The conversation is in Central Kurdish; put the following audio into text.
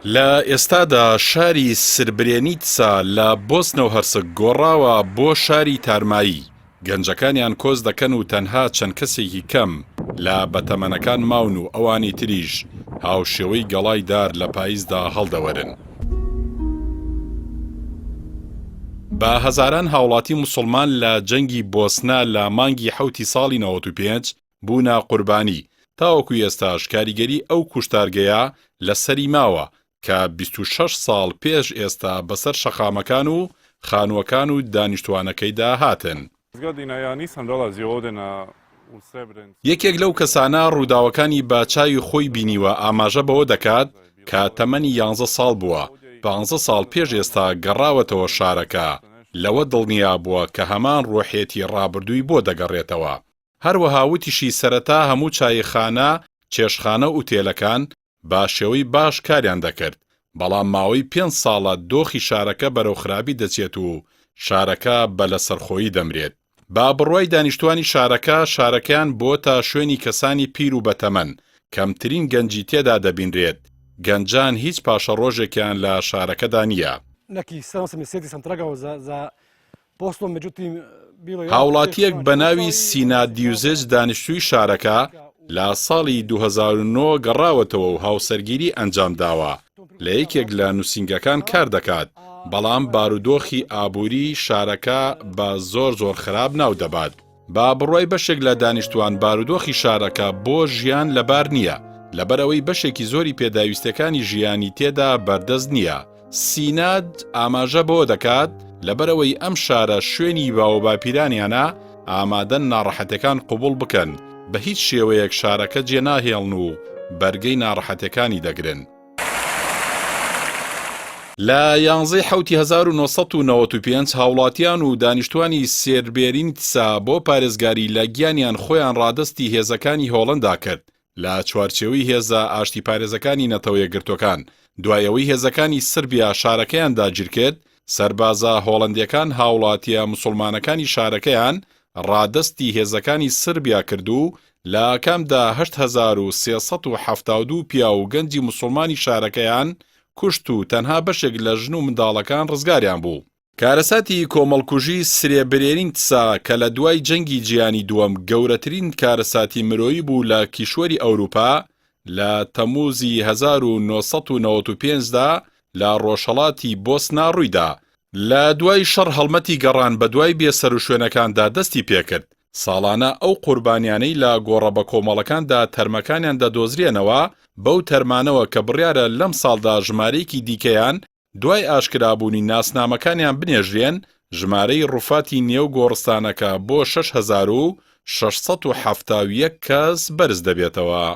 لە ئێستادا شاری سربرێنیتسا لە بۆسنە و هەرسک گۆڕاوە بۆ شاری تارمایی، گەنجەکانیان کۆچ دەکەن و تەنها چەند کەسێکی کەم لە بەتەمەنەکان ماون و ئەوانی تریش هاوشێوەی گەڵای دار لە پایزدا هەڵدەوەرن. بە هەزاران هاوڵاتی موسڵمان لە جەنگی بۆسنە لە مانگی حەوتی ساڵی 95 بوونە قوربانی، تاوەکو ئێستاش کاریگەری ئەو کوشتارگەیە لەسەری ماوە کە 26 ساڵ پێش ئێستا بەسەر شەقامەکان و خانووەکان و دانیشتووانەکەیدا هاتن. یەکێک لەو کەسانە ڕووداوەکانی بە چاوی خۆی بینیوە ئاماژە بەوە دەکات کە تەمەنی یانزە ساڵ بووە، پانزە ساڵ پێش ئێستا گەڕاوەتەوە شارەکە، لەوە دڵنیابووە کە هەمان ڕۆحێتی ڕابردووی بۆ دەگەڕێتەوە. هەروەها وتیشی سەرەتا هەموو چایخانە، چێشتخانە و ئوتێلەکان بە شێوەی باش کاریان دەکرد، بەڵام ماوەی پێنج ساڵە دۆخی شارەکە بەرەو خراپی دەچێت و شارەکە بە لەسەرخۆیی دەمرێت. بە بڕوای دانیشتوانی شارەکە، شارەکەیان بۆتە شوێنی کەسانی پیر و بەتەمەن، کەمترین گەنجی تێدا دەبینرێت، گەنجان هیچ پاشەڕۆژێکیان لە شارەکەدا نییە. هاوڵاتییەک بە ناوی سینا دیوزج دانیشتووی شارەکە لە ساڵی 2009 گەڕاوەتەوە و هاوسەرگیری ئەنجامداوە، لە یەکێک لە نووسینگەکان کار دەکات، بەڵام بارودۆخی ئابووری شارەکە بە زۆر زۆر خراپ ناودەبات. بە بڕوای بەشێک لە دانیشتووان بارودۆخی شارەکە بۆ ژیان لەبار نییە، لەبەرئەوەی بەشێکی زۆری پێداویستیەکانی ژیانی تێدا بەردەست نییە. سیناد ئاماژە بەوە دەکات، لەبەرئەوەی ئەم شارە شوێنی باووباپیرانیانە، ئامادەن ناڕەحەتیەکان قبوڵ بکەن، بە هیچ شێوەیەک شارەکە جێناهێڵن و بەرگەی ناڕەحەتیەکانی دەگرن. لە یانزەی حەوتی 1995 هاوڵاتیان و دانیشتوانی سێربێرینتسا بۆ پارێزگاری لە گیانیان خۆیان ڕادەستی هێزەکانی هۆڵەندا کرد لە چوارچێوەی هێزە ئاشتیپارێزەکانی نەتەوە یەکگرتووەکان دوای ئەوەی هێزەکانی سربیا شارەکەیان داگیرکرد سەربازە هۆڵەندیەکان هاوڵاتیە موسڵمانەکانی شارەکەیان ڕادەستی هێزەکانی سربیا کرد و لە ئاکامدا 8372 پیاو و گەنجی موسڵمانی شارەکەیان کوشت و تەنها بەشێک لە ژن و منداڵەکان ڕزگاریان بوو. کارەساتی کۆمەڵکوژی سرێبرێنیتسا کە لە دوای جەنگی جیهانی دووەم گەورەترین کارەساتی مرۆیی بوو لە کیشوەری ئەوروپا، لە تەمووزی 1995 دا لە ڕۆژهەڵاتی بۆسنا ڕوویدا، لە دوای شەڕ هەڵمەتی گەڕان بەدوای بێسەروشوێنەکاندا دەستی پێکرد، ساڵانە ئەو قوربانیانەی لە گۆڕە بەکۆمەڵەکاندا تەرمەکانیان دەدۆزرێنەوە، بەو تەرمانەوە کە بڕیارە لەمساڵدا ژمارەیەکی دیکەیان دوای ئاشکرابوونی ناسنامەکانیان بنێژرێن، ژمارەی ڕوفاتی نێو گۆڕستانەکە بۆ 6671 کەس بەرز دەبێتەوە.